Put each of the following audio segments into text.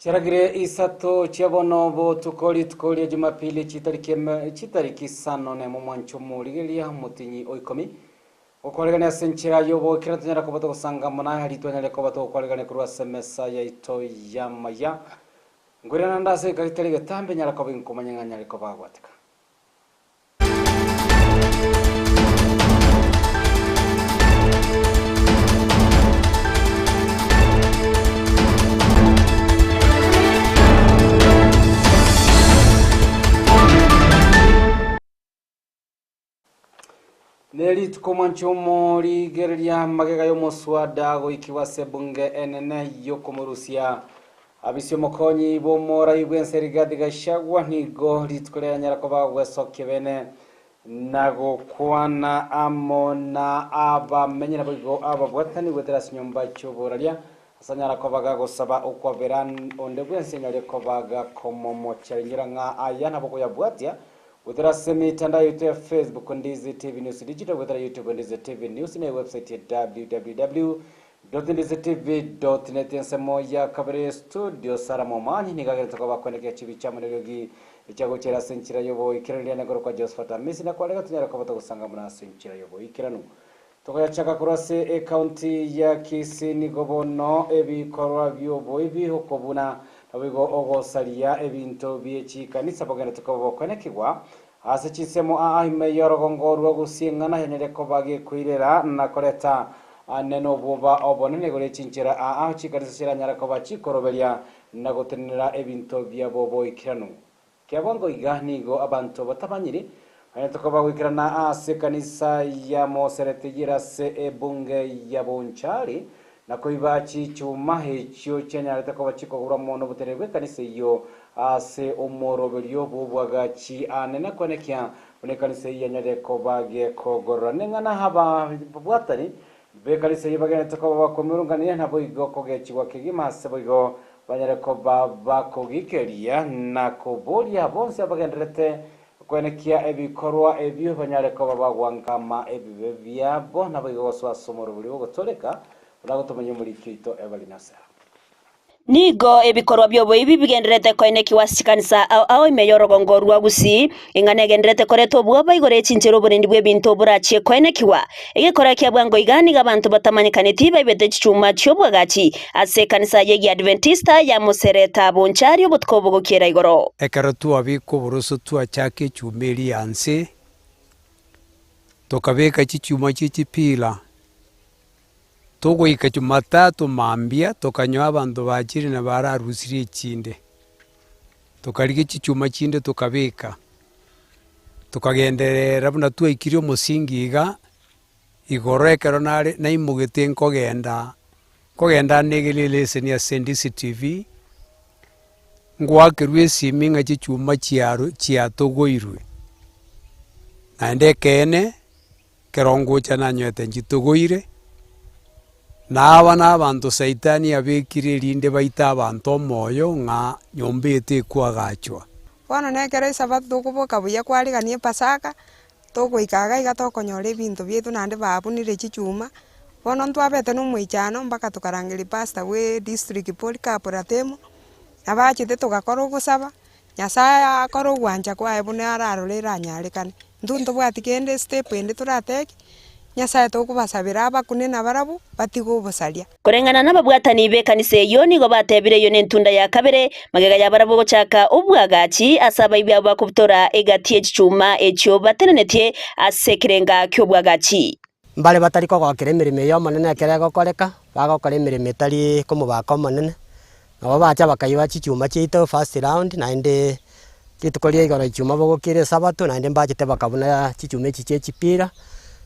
Chiaragire isato chia bono botuko rituko ria Jumapili chitariki eme chitariki isano nemo omwancho omorigereria omotinyi o ikomi gokwaregania ase enchera y'oboikera tonyare koba togosanga amo naye aria twanyare koba togokwaregania korwa ase emesa yaito y'amaya. Nkoirana naende ase egeka getari getambe nyare koba inkomanya ng'a nyare koba agwateka. Ne rituko mwanche omorigereria magega y'omoswada goikigwa ase ebunge enene y'okomorusia Abisia omokonyi bw'omorai bw'ense Rigathi Gachagua nigo rituko rianyara koba gwesokia bene na gokwana amo na abamenyi naboigo ababwatani goetera ase nyomba chi'oboraria ase anyara koba gagosaba okwabera onde bwensi anyare koba gakomomochera. Inyora ng'a aya nabo okoyabwatia goetera ase emetandao yaito ya Facebook Ndizi TV News Digital, goetera YouTube Ndizi TV News na ewebsite ya www. Dotindizitv.net Ensemo ya kabere studio Sarah Momanyi nigo agerete koba kwendekia chibicha amo neriogi echiagochera ase enchera y'oboikeranu riane korokwa Josephat Amisi na kwarega tonyare koba togosanga buna ase enchera y'oboikeranu. Togoyachaka korwa ase ecounty ya Kisii nigo bono ebikorwa bi'oboibi okobuna naboigo ogosaria ebinto bie chikanisa bogenderete koba bokwenekigwa ase chinsemo aa ime y'orogongo rwa Gusii eng'ana yanyare koba gekoirera na koreta Ane nobwoba obonene igoro ye chinchera aa chikanisa chiranyare koba chikoroberia na gotenenera ebinto biabo boikeranu. Kia bwango iga nigo abanto batamanyiri banyarete koba goikerana ase ekanisa ya Moserete eyere ase ebunge ya Bonchari na koiba chichuma echio chianyarete koba chikogorwa mono oboteneneri bw'ekanisa eyio ase omoroberio bw'obwagachi ane na koenekia Buna ekanisa eyio yanyarire koba gekogorora, neng'ana ababwatani b'ekanisa eyio bagenderete koba bakomerungania, naboigo kogechigwa kegima ase boigo banyare koba bakogikeria na koboria bonsi abagendererete koenekia ebikorwa ebio banyare koba bagwankama ebibe biabo, naboigo gosoa ase omorobori bw'ogotooreka, buna gotomanya omoriki oito Evelyn Osero. Nigo ebikorwa bi'oboibi bigendererete koenekigwa ase chikanisa ao ao ime y'orogongo rwa Gusii, eng'ana egendererete koreta obwoba igoro ye chinchera oborendi bw'ebinto borachie koenekigwa. Egekora kia bwango iga nigo abanto batamanyekaneti baibete chichuma chi'obwagachi ase ekanisa y'Egiadventista ya Mosereta Bonchari obotuko bogokiera igoro. Ekero twabeka oboroso twachaka echuma eria ya nse, tokabeka chichuma chie chipila. Togoika Jumatatu mambia tokanyoa abanto bachire na bararusirie echinde. Tokarigia chichuma chinde tokabeka, tokagenderera buna twaikirie omosingi iga, igoro ekero nare naimogete nkogenda, nkogenda negere eleseni ase DCTV, ngoakerwa esimi ng'a chichuma chiaro chiatogoirwe. Naende ekeene. Ekero ngocha nanywete nchitogoire, na aba nabanto Saitani abekire erinde baite abanto omoyo ng'a nyomba eye tekoagachwa. Bono nekero esabato tokoboka buya kwarigania epasaka, togoika iga iga tokonyora ebinto biaito naende babunire chichuma, bono ntwabete na omoichano mpaka tokarangeria pastor bwa edistrict Polycarp Ratemo, nabo achete togakora ogosaba, Nyasaye akore ogwancha kwaye buna ararore eranyarekane. Intwe ntobwati kende estep ende toratake, Nyasaye tokobasabera abakune nabarabwo batige obosaria. Koreng'ana nababwatani b'ekanisa eyio nigo batebire eyio nentunda ya kabere, magega ya barabwo gochaka obwagachi ase abaibi abwo bakobutora egati ye chichuma echio batenenetie ase ekerenga ki'obwagachi. Mbare batari kogokera emeremo eye Omonene ekero egokoreka, bagokora emeremo etari komobaka Omonene, nabo bacha bakaiba chichuma chiaito first round, naende rituko ria igoro echuma bogokira esabato naende mbachete bakabuna chichuma echi chia echipira.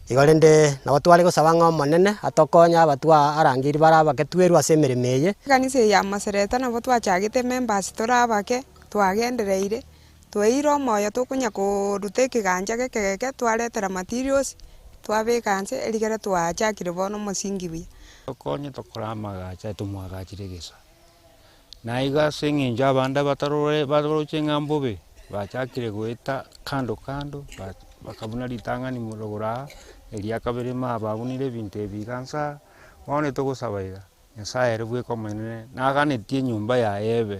Igo rende nabo tware gosaba ng'a Omonene atokonye abatwa arangeri bare abake twerwe ase emeremo eye. Ekanisa eye ya Masereta nabo twachagete members tore abake, twagendereire. Tweire omoyo tokonya koruta ekegancha geke geke twaretera materials, twabeka nse erigere twachakire bono omosingi buya. Tokonye tokore amagacho aye tomwagachire egesa. Na iga ase eng'encho abande abatarore baroche ng'a mbobe, bachakire goeta kando kando ba bakabuna ritang'ani morogoro aa, eria kabere ime babunire ebinto ebi iga nsa aa, bono etogosaba iga, Nyasaye ere bweka omonene naganetie enyomba yaye ebe.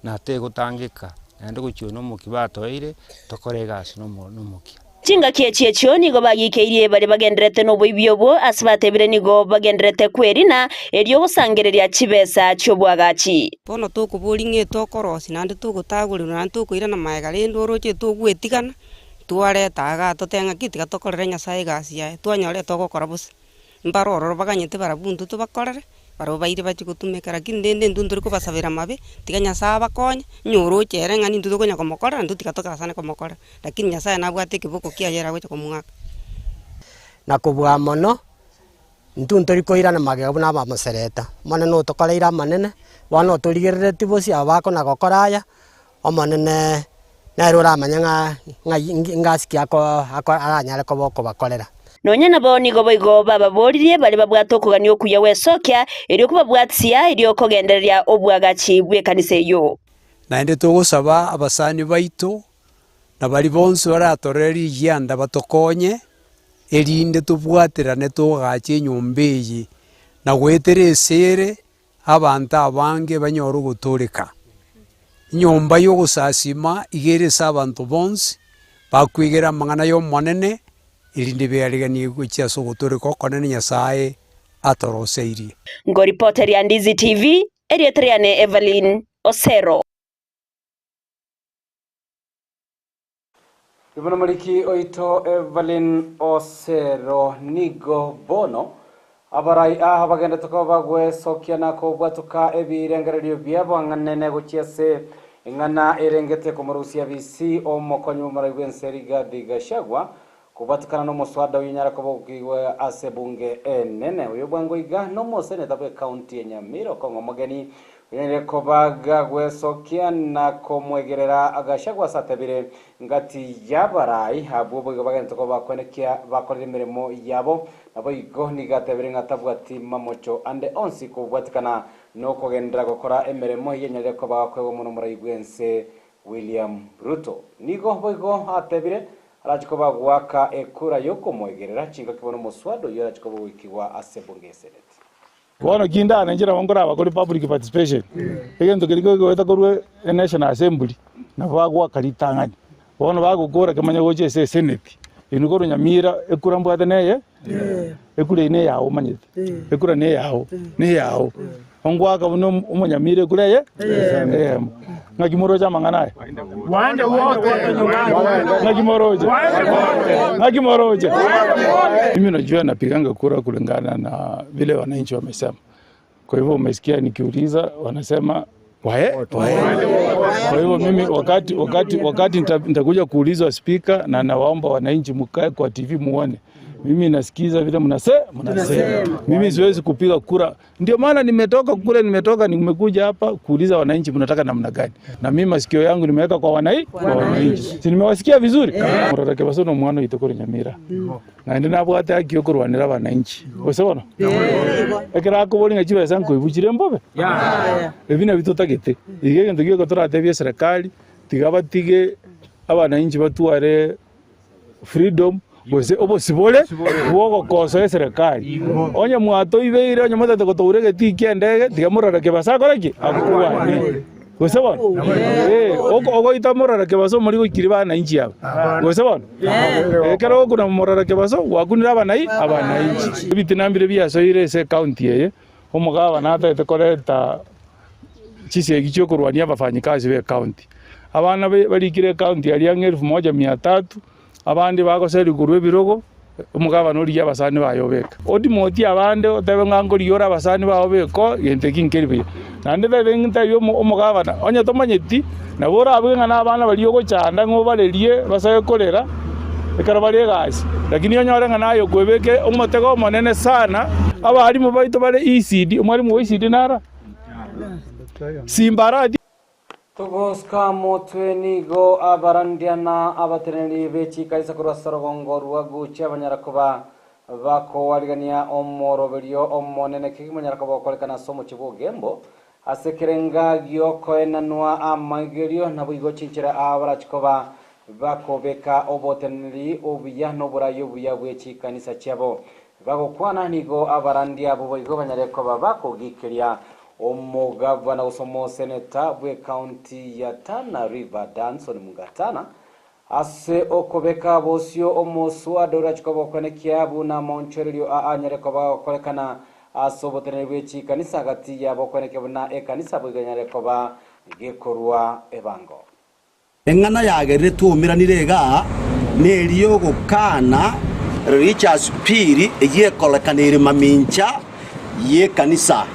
na tegotangeka, naende gochia oyo na omokia batoeire, tokore egasi na omo na omokia. Chingaki echi echio nigo bagikeirie baria bagendererete noboibi obwo, ase batebire nigo bagendererete kwerina, erio gosangereria chibesa chi'oboagachi. Bono tokoboria ng'a etokorosia naende togotagorerwa naende tokoirana magega rende oroche togwetigana, twareta igaa totebe ng'aki tiga tokorere Nyasaye egasi yaye, twanyora etogokora bosa. Mbare ororo baganyete barabwo intwe tobakorere, barabwo baire bachie gotumeka lakini rende intwe ntori kobasabera mabe, tiga Nyasaye abakonye, onye oroche ere ng'a nintwe tokonya komokorera intwe tiga togasane komokorera, lakini Nyasaye nabwate ekeboko kiaye ere agocha komoaka. Na kobua mono, intwe ntori koirana magega buna abamosereta. Omonene otokoreire amanene, bono otorigereretie bosio aba bakona gokora aya, Omonene nere oramanye ng'a ng'ai ngasi ki ako ako aranyare koba okobakorera. Nonya nabo nigo boigo bababoririe baria babwate okogania okuya gwesokia, erio kobabwatia, erio kogendereria obwagachi bw'ekanisa eyio. Naende togosaba abasani baito, na baria bonsi baratorere rigianda batokonye, erinde tobwaterane togache enyomba eye, na goetera esere Abanto abange banyore ogotooreka. Enyomba y'ogosasima iga ere ase abanto bonsi, bakwegera amang'ana y'Omonene, erinde beareganie gochia ase ogotooreka okonene Nyasae atoroseirie. Ngoripoteria Ndizi TV, erieta riane Evelyn Osero. Bono omoriki oito Evelyn Osero nigo bono abarai aa bagendete koba bagwesokia na kobwatoka ebirengererio biabo ang'anene gochia ase eng'ana erengete komorusia bisi omokonyi bw'omorai bw'ense Rigathi Gachagua kobwatekana nomoswada oyio onyare koba ogokigwa ase ebunge enene. Oyo bwango iga nomoseneta bw'ecounty ya Nyamira Okong'o Omogeni Ere kobaga gwesokia na komwegerera Gachagua ase atebire, Ngati y'abarai abwo boigo bagente koba bakwenekia bakorire emeremo yabo, naboigo nigo atebire ng'a tabwati mamocho ande onsi kobwatikana nokogenderera gokora emeremo eyio enyarire koba gakoegwa mono omorai bw'ense William Ruto. Nigo boigo atebire arache koba goaka ekura yokomoegerera chingaki bono omoswada oyio orache koba ogoikigwa ase ebunge y'eseneti. Bono ki ndane inche nabo nkoraba kore public participation, egento keria kegoeta korwa enational assembly, nabo bagoaka ritang'ani. Bono bagokora kemanya gocha ase esenate, inwe korwa Nyamira ekura mbwate neye, ekura eyio neyao omanyete, ekura neyao, neyao. Ongoaka buna omonyamira ekura eye, eyemo. Ng'aki moroche amang'ana aya? Ng'aki moroche? Ng'aki moroche? Mimi najua napiganga kura kulingana na vile wananchi wamesema. Kwa hivyo umesikia nikiuliza wanasema wae, wae. Kwa hivyo mimi wakati wakati wakati nitakuja kuulizwa spika, na nawaomba wananchi mkae kwa TV muone mimi nasikiza vile mnase mnasema. Mimi siwezi kupiga kura Ndio maana nimetoka kule, nimetoka nimekuja hapa kuuliza wananchi mnataka namna gani, na mimi masikio yangu nimeweka kwa wanai kwa wananchi, si nimewasikia vizuri murora kebaso no mwana oito kore Nyamira naende nabwate haki yokorwanera abananchi gose bono ekero akobori ng'a chibesa nkoibuchire mbobe ebi nabio totagete. Iga egento gioka toratebie eserekari tiga batige abananchi batware freedom gose obosibore bw'ogokosoa eserekari. Onye mwatoibeire, onye motagete gotoura egetii ki'endege, tiga morore kebasa akore ki? Akwane. Gose bono? Eh, oko- ogoita morore kebaso mori goikiri bananchi aba. Gose bono? Ekero ogokuna morore kebaso, gwakunire abanai abananchi. Ebitina mbire biasoire ase ecounty eye, omogabana atagete koreta chisegi chiokorwania abafanyikazi b'ecounty. Abana barikire ecounty aria ang'e elfu moja mia tatu, abande bagoserigwa korwa ebirogo, omogabana origie abasani baye obeke. Odimotie abande otebe ng'a nkorigia ore abasani bao obeke gento eki nkeri buya. Naende tebe ntebie omogabana, onye tomanyeti, nabo orabuge ng'a na abana baria ogochanda ng'a obarerie basabe korera ekero bare egasi, lakini onyore ng'a naye okwebeka omotego omonene sana. Abalimu baito bare ECD, omwalimu bwa ECD nara? Simbarati. Togosuka motwe nigo abarandia na abateneneri be chikanisa korwa ase orogongo rwa Gucha banyara koba bakoarigania omoroberio omonene kegima onyara koba okorekana ase omochie bw'Ogembo ase ekerenga gi'okoenanwa amaigerio naboigo chinchera aa barachi koba bakobeka oboteneneri obuya noborai obuya bwe chikanisa chiabo. Bagokwana nigo abarandia abwo boigo banyare koba bakogikeria. Omogavana gose omoseneta bw'ecounty ya Tana River Danson Mungatana ase okobeka bosio omoswada orachie koba okoenekia buna amaonchorerio aa anyare koba agokorekana ase oboteneneri bwe chikanisa gati yabo okoenekia buna ekanisa boigo enyare koba gekorwa ebango. Eng'ana yagerire twaumeranire igaa neri y'ogokana Religious Bill eyio ekorekanire mamincha y'ekanisa.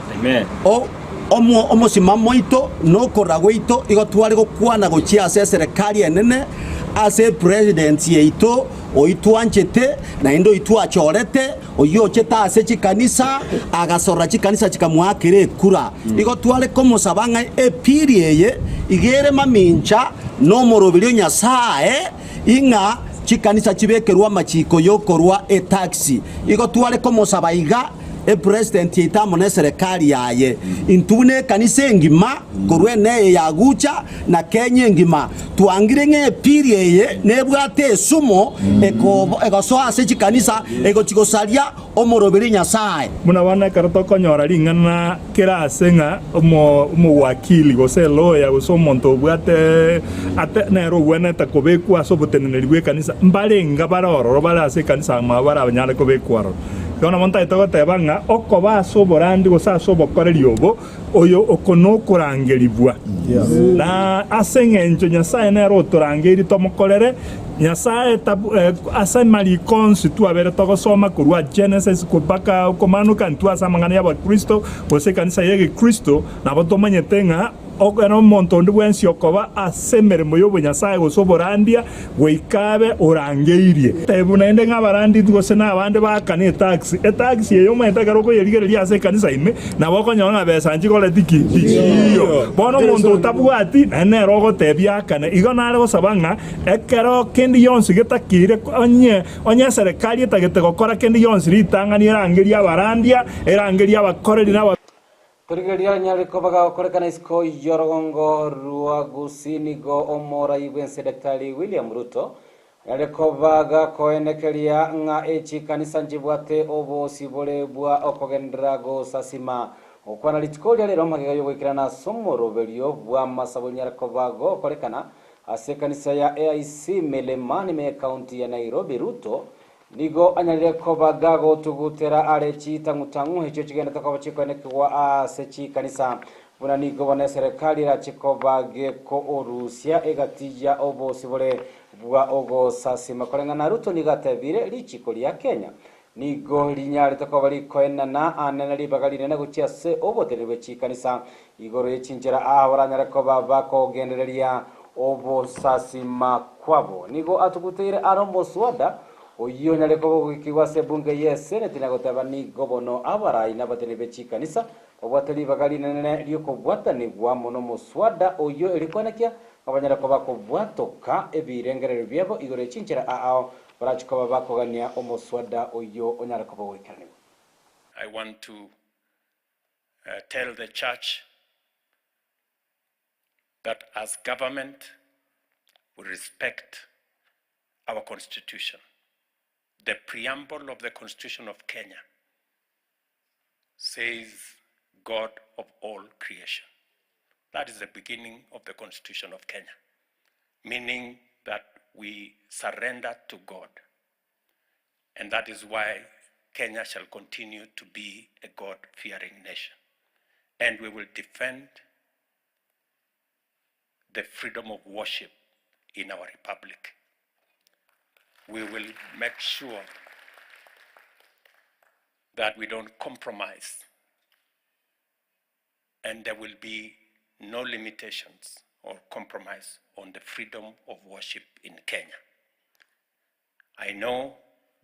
Omosimamo oito na okorora gwaito igo tware gokwana gochia ase eserekari enene, ase epresidency yaito, oyio twanchete naende oyio twachorete, oyio ochete ase chikanisa agasorora chikanisa chikamoakera ekura. Igo tware komosaba ng'a epiri eye iga ere mamincha nomoroberi o Nyasae, ing'a chikanisa chibekerwe amachiko y'okorua etax. Igo tware komosaba iga epresident yaito amo neserekari yaye, intwe buna ekanisa engima korwa eneye ya Gucha na Kenya engima, twangire ng'a epiri eye nebwate esumo egosoa ase chikanisa egochi gosaria omoroberi Nyasae. Buna bono ekero tokonyora ring'ana kera ase ng'a omowakili gose eloya gose omonto obwate ate nere ogwenerete kobekwa ase oboteneneri bw'ekanisa, mbarenga bare ororo bare ase ekanisa amo baranyare kobekwa ororo. Igo nabo ntagete goteba ng'a okoba ase oborandi gose ase obokoreri obo, oyo oko nokorangerigwa. Na ase engencho Nyasae nere otorangeirie tomokorere, Nyasae ase amariko onsi twabere togosoma korwa Genesis mpaka Okomaanoka intwe ase amang'ana y'Abakristo gose ekanisa y'Egekristo, nabo tomanyete ng'a Ekero omonto onde bwensi okoba ase emeremo y'obonyasae gose oborandia, goika abe orangeirie. Tebu naende ng'a abarandi gose nabande baakane etax. Etax eye omanyete ekero okoyerigereria ase ekanisa ime, nabo okonyora ng'a besa nchikoreti ki? Tichiiyo. Bono omonto otabwati, naende nere ogotebia aakane. Igo nare gosaba ng'a ekero kende gionsi getakeire onye onye eserekari etagete gokora kende gionsi ritang'ani erangerie abarandia, erangerie abakoreri na aba. Torigereria onyare koba gagokorekana isiko y'orogongo rwa Gusii nigo omorai bw'ense Daktari William Ruto anyare koba gakoenekeria ng'a echikanisa nchibwate obosibore bwa okogenderera gosasima. Gokwana rituko ria rero magega y'ogoikerana ase omoroberio bw'amasabo rinyare koba gokorekana ase ekanisa ya AIC Milimani ime y'ecounty ya Nairobi Ruto Nigo anyarire koba gagotugutera are chitang'u-tang'u echio chigenderete koba chikoenekigwa ase chikanisa, buna nigo bono eserekari erache koba gekoorusia egati ya obosibore bwa ogosasima. Koreng'ana na Ruto nigo atebire, Richiko ria Kenya nigo rinyarete koba rikoenana anene ribaga rinene gochia ase oboteneneri bwe chikanisa igoro ye chinchera aa baranyare koba bakogendereria obosasima kwabo. Nigo atuguteire are omoswada oyio onyare koba ogoikigwa ase ebunge y'eseneti na goteba nigo bono abarai na abateneneri be chikanisa babwate ribaga rinene ri'okobwatanigwa amo nomoswada oyio erio koenekia ng'a banyare koba kobwatoka ebirengererio biabo igoro ye chinchera aao barache koba bakogania omoswada oyio onyare koba ogoikeranigwa. I want to tell the church that as government we respect our constitution. The preamble of the constitution of Kenya says God of all creation. That is the beginning of the constitution of Kenya, meaning that we surrender to God. And that is why Kenya shall continue to be a God-fearing nation. And we will defend the freedom of worship in our republic. We will make sure that we don't compromise and there will be no limitations or compromise on the freedom of worship in Kenya. I know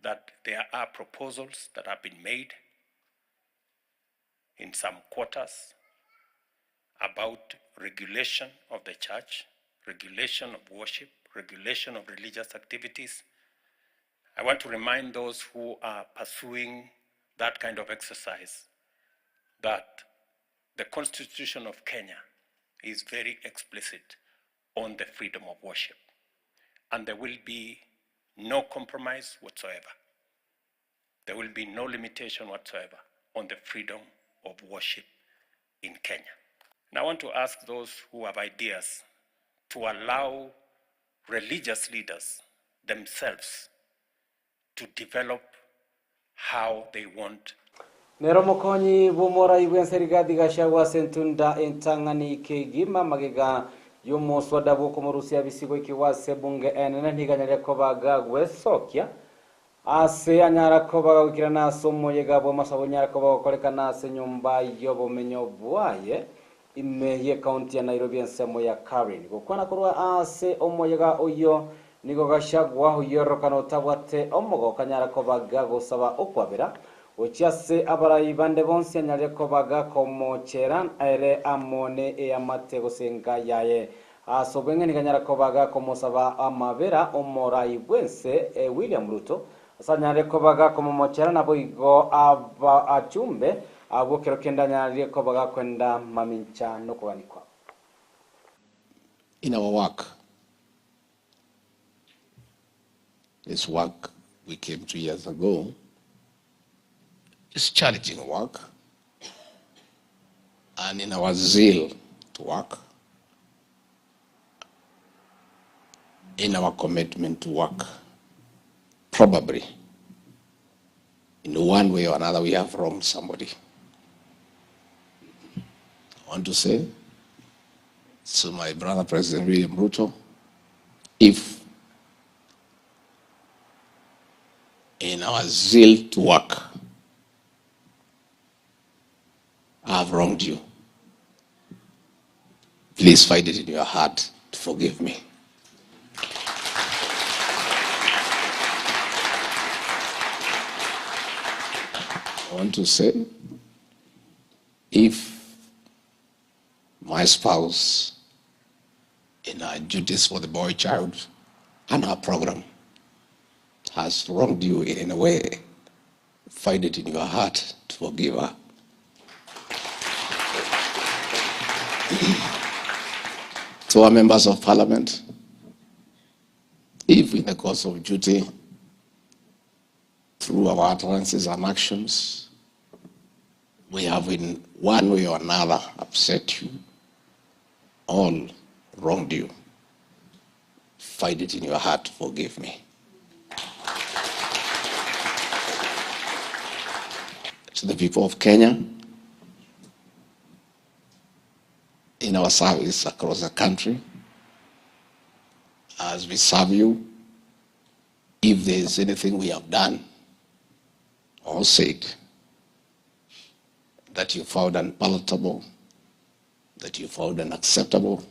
that there are proposals that have been made in some quarters about regulation of the church, regulation of worship, regulation of religious activities. I want to remind those who are pursuing that kind of exercise that the Constitution of Kenya is very explicit on the freedom of worship. And there will be no compromise whatsoever. There will be no limitation whatsoever on the freedom of worship in Kenya. And I want to ask those who have ideas to allow religious leaders themselves to develop how they want. Nere omokonyi bw'omorai bw'ense Rigathi Gachagua ase entunda entang'ani kegima magega y'omoswada bw'okomorusia bisigo ekigwa ase ebunge enene nigo anyarire koba gagwesokia ase anyara koba gagoikerana ase omoyega bw'amasabo onyare koba gokorekana ase enyomba y'obomenyo bwaye Ime y'Ekaunti ya Nairobi ensemo ya Karen. Gokwana korwa ase omoyega oyio nigo Gachagua oyororokana otabwate omogooko anyare koba gagosaba okwabera gochia ase abarai bande bonsi anyare koba gakomochera ere amo ne eamate gose enka yaye. Ase obweng'e nigo anyare koba gakomosaba amabera omorai bwense William Ruto Ase anyare koba gakomomochera, naboigo aba achumbe abwo kero kende anyarire koba gakwenda mamincha nokogania kwabo. In our work, this work we came 2 years ago is challenging work, and in our zeal to work, in our commitment to work, probably in one way or another we have wronged somebody. I want to say to my brother President William Ruto, if in our zeal to work, I have wronged you, please find it in your heart to forgive me. I want to say, if my spouse in our duties for the boy child and our program has wronged you in any way, find it in your heart to forgive her. To our members of parliament, if in the course of duty, through our utterances and actions, we have in one way or another upset you, all wronged you, find it in your heart to forgive me. To the people of Kenya, in our service across the country, as we serve you, if there is anything we have done or said that you found unpalatable, that you found unacceptable,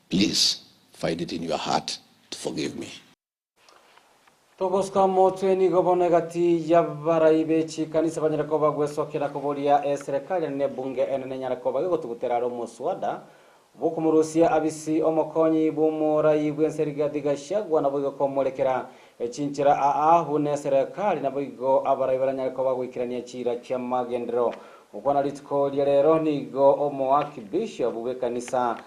please find it in your heart to forgive me. Togosuka motwe nigo bono egati y'abarai be chikanisa banyare koba gwesokera koboria eserekari ne bunge enene nyare koba gegotugutera are omoswada bwokomorusia abisi omokonyi bw'omorai bw'ense Rigathi Gachagua naboigo komorekera echinchera aa buna eserekari naboigo abarai baranyare koba goikerania chira chia magenderero. Gokwana rituko ria rero nigo omoarchbishop bw'ekanisa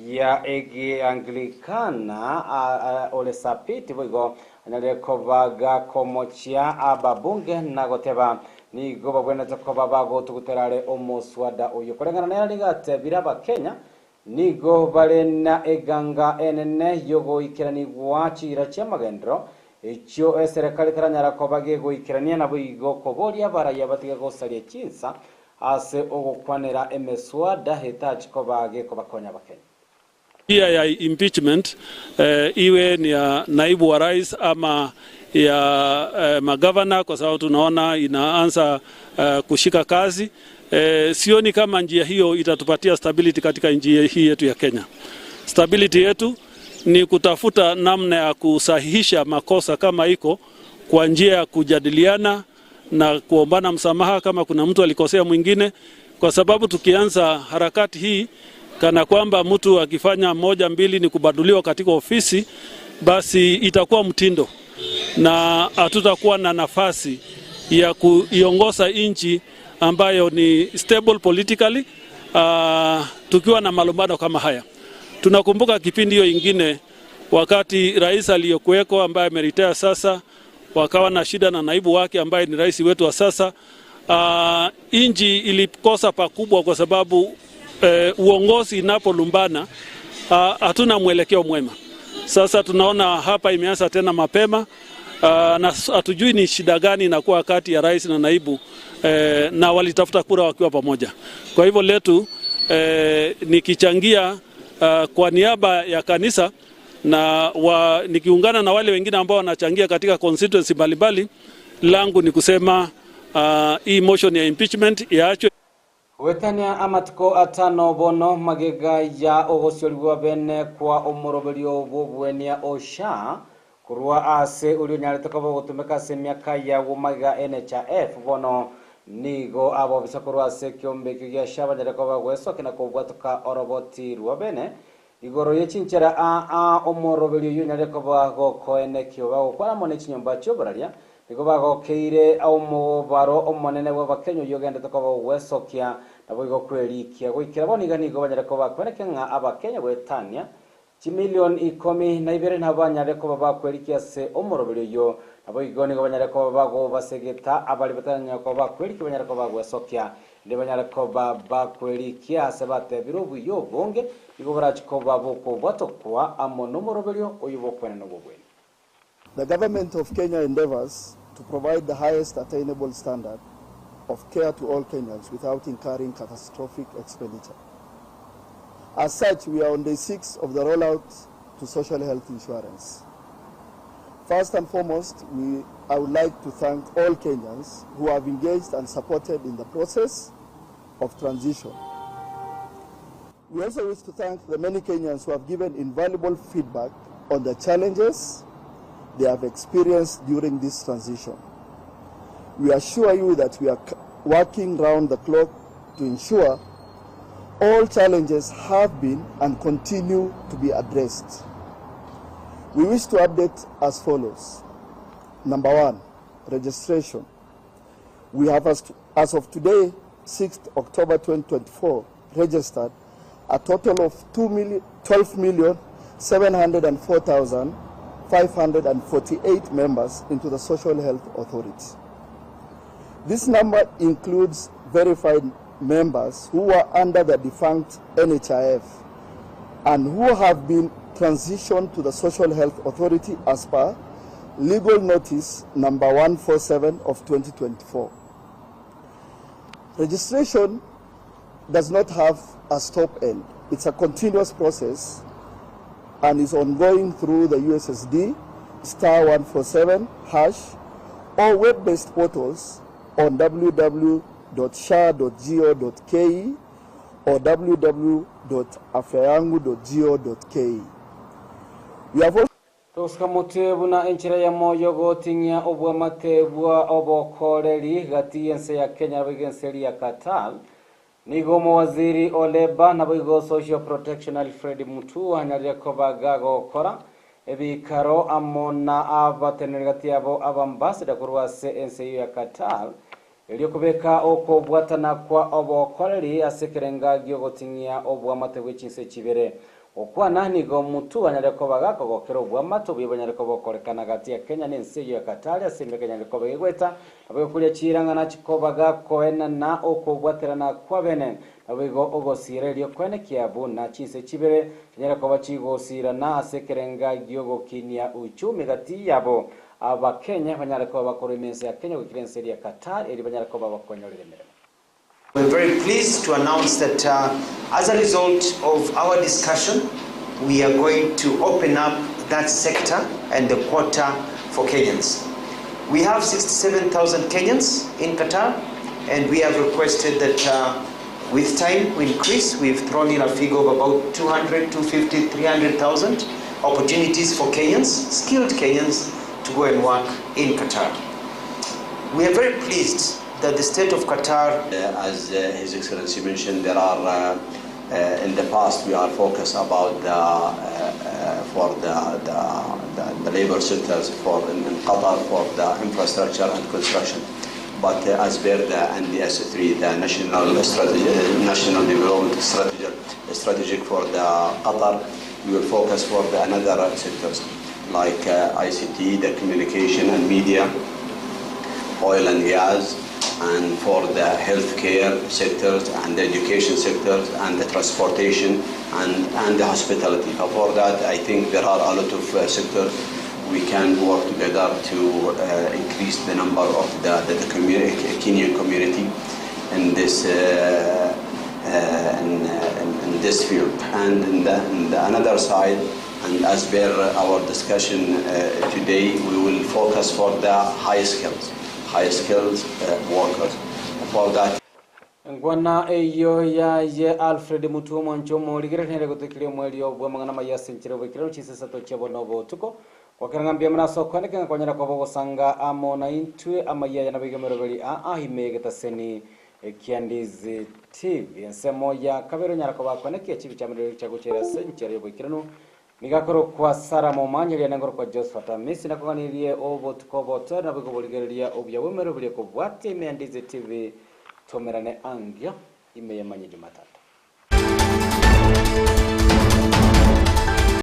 ya ege Anglikana Ole Sapit boigo anyarire koba gakomochia ababunge na goteba nigo babwenerete koba bagotugutera are omoswada oyo koreng'ana nere nigatebire abakenya nigo bare na eganga enene yogoikeranigwa chira chia magendero echio eserekari teranyara koba gegoikerania naboigo koboria abaraya batige gosaria chinsa ase ogokwanera emeswada etachi koba gekobakonya abakenya. Pia ya impeachment iwe ni ya naibu wa rais ama ya magavana, kwa sababu tunaona inaanza kushika kazi. Sioni kama njia hiyo itatupatia stability katika nchi hii yetu ya Kenya. Stability yetu ni kutafuta namna ya kusahihisha makosa kama iko kwa njia ya kujadiliana na kuombana msamaha kama kuna mtu alikosea mwingine, kwa sababu tukianza harakati hii kana kwamba mtu akifanya moja mbili ni kubaduliwa katika ofisi, basi itakuwa mtindo na hatutakuwa na nafasi ya kuiongoza nchi ambayo ni stable politically, tukiwa na malumbano kama haya. Tunakumbuka kipindi hiyo ingine wakati rais aliyokuweko ambaye ameritaya sasa, wakawa na shida na naibu wake ambaye ni rais wetu wa sasa. Nchi ilikosa pakubwa kwa sababu uongozi inapolumbana hatuna mwelekeo mwema. Sasa tunaona hapa imeanza tena mapema na hatujui ni shida gani inakuwa kati ya rais na naibu na walitafuta kura wakiwa pamoja. Kwa hivyo letu nikichangia kwa niaba ya kanisa na nikiungana na wale wengine ambao wanachangia katika constituency mbalimbali, langu ni kusema hii motion ya impeachment iachwe. Gwetania amatuko atano bono magega ya ogosiorigwa bene kwa omoroberio bw'obwenia osha kurwa ase oria onyarete koba ogotumeka ase emiaka ya magega NHIF bono nigo abobisa korwa ase ekiombe ekio gia SHA banyare koba gwesokia na kobwatoka oroboti rwa bene igoro ye chinchera aa omoroberio oyo onyare koba gokoenekio bagokwana mono echinyomba chioboraria nigo bagokeire omobaro omonene bwa abakenya oywo ogendete koba ogwesokia nabo igo kwerikia goikera bono iga nigo banyare koba kweneke ng'a abakenya gwetania chimilioni ikomi na ibere nabo banyare koba bakwerikia ase omoroberio oyo nabo igo nigo banyare koba bagobasegeta abari batanyara koba bakwerikia banyare koba bagwesokia inde banyare koba bakwerikia ase batebire obuya obonge igo borachi koba bokobwatokwa amo nomoroberio oyo bokwenena obobweni. The government of Kenya endeavors to provide the highest attainable standard of care to all Kenyans without incurring catastrophic expenditure. As such, we are on day 6 of the rollout to social health insurance. First and foremost, I would like to thank all Kenyans who have engaged and supported in the process of transition. We also wish to thank the many Kenyans who have given invaluable feedback on the challenges they have experienced during this transition. We assure you that we are working round the clock to ensure all challenges have been and continue to be addressed. We wish to update as follows. Number 1, registration. We have, as of today, 6th October 2024, registered a total of 12,704,548 members into the Social Health Authority. This number includes verified members who were under the defunct NHIF and who have been transitioned to the Social Health Authority as per legal notice number 147 of 2024. Registration does not have a stop end. It's a continuous process and is ongoing through the USSD star 147 hash or web-based portals on www.sha.go.ke or www.afyayangu.go.ke. We have also Tosika motwe buna enchera ya moyo goting'ia obwamate bwa obokoreri gati y'ense ya Kenya nabo iga ense ya Qatar nigo omowaziri o Labour nabo igo Social Protection Alfred Mutua anyarire koba gagokora ebikaro amo na abateneri gati yabo abambassador korwa ase ense eyo ya Qatar erio kobeka okobwatana kwa obokoreri ase ekerenga giogoting'ia obwamate bwa chinse chibere. Okwana nigo Mutua anyarire koba gakogokera obwamate obuya bwanyarire koba okorekana gati ya Kenya na ense eyo ya Qatar ase emiaka enyarire koba egweta nabo ekoria chirang'ana chikoba gakoenana okobwaterana kwa bene nabo igo ogosira erio kwenekia buna chinse chibere chinyare koba chigosirana ase ekerenga giogokinia uchumi gati yabo abakenya banyare koba bakora emense ya Kenya gokira ense ya Qatar eri banyare koba bakonyorera emiremo. We're very pleased to announce that as a result of our discussion, we are going to open up that sector and the quota for Kenyans. We have 67,000 Kenyans in Qatar, and we have requested that with time we increase. We've thrown in a figure of about 200, 250, 300,000 opportunities for Kenyans, skilled Kenyans, to go and work in Qatar. We are very pleased that the state of Qatar... As His Excellency mentioned, there are, in the past we are focused about the labor sectors for in Qatar for the infrastructure and construction. But as per the NDS3, the National Strategy, National Development Strategy, strategic for the Qatar, we will focus for the another sectors like ICT, the communication and media, oil and gas, and for the healthcare sectors and the education sectors and the transportation and, and the hospitality. For that, I think there are a lot of sectors we can work together to increase the number of the, the, the communi- Kenyan community in this in, in, in this field. And in the, in the another side, and as per our discussion today, we will focus for the high skills, high skills workers. For that, Ngwana eyo yaye Alfred Mutuo mwancho morigerehere gutukiria mweri obwa mang'ana maya senchire bwikirero chisesato chiabo nobotuko gwakera mbia mnaso kwaneke ngakonyera kwa bogosanga amo na intwe amaya na bigemero beri a ahime getaseni kiandizi TV ensemo ya kabero nyara ko bakwaneke chibi chamero chaguchera senchire bwikirano nigakoro kwa Sara Momanya ria nangoro kwa Josephat Amisi nakoganirie obotuko boto na bigoborigereria obya bwemero buri kobwate imeandizi TV tomerane angio imeyemanye Jumatatu.